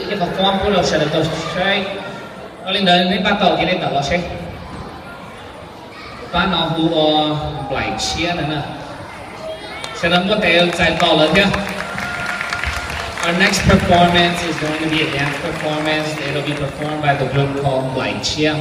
Ib qhov qub pub rau sawv daws tau saib. Ua li ntawd nej pab tau ces nej tawm los seb. Pab no hu ua Nplaim Tshiab no na. Sawv daws muab tes txais tos lawv thiab. Our next performance is going to be a dance performance. It'll be performed by the group called Nplaim Tshiab.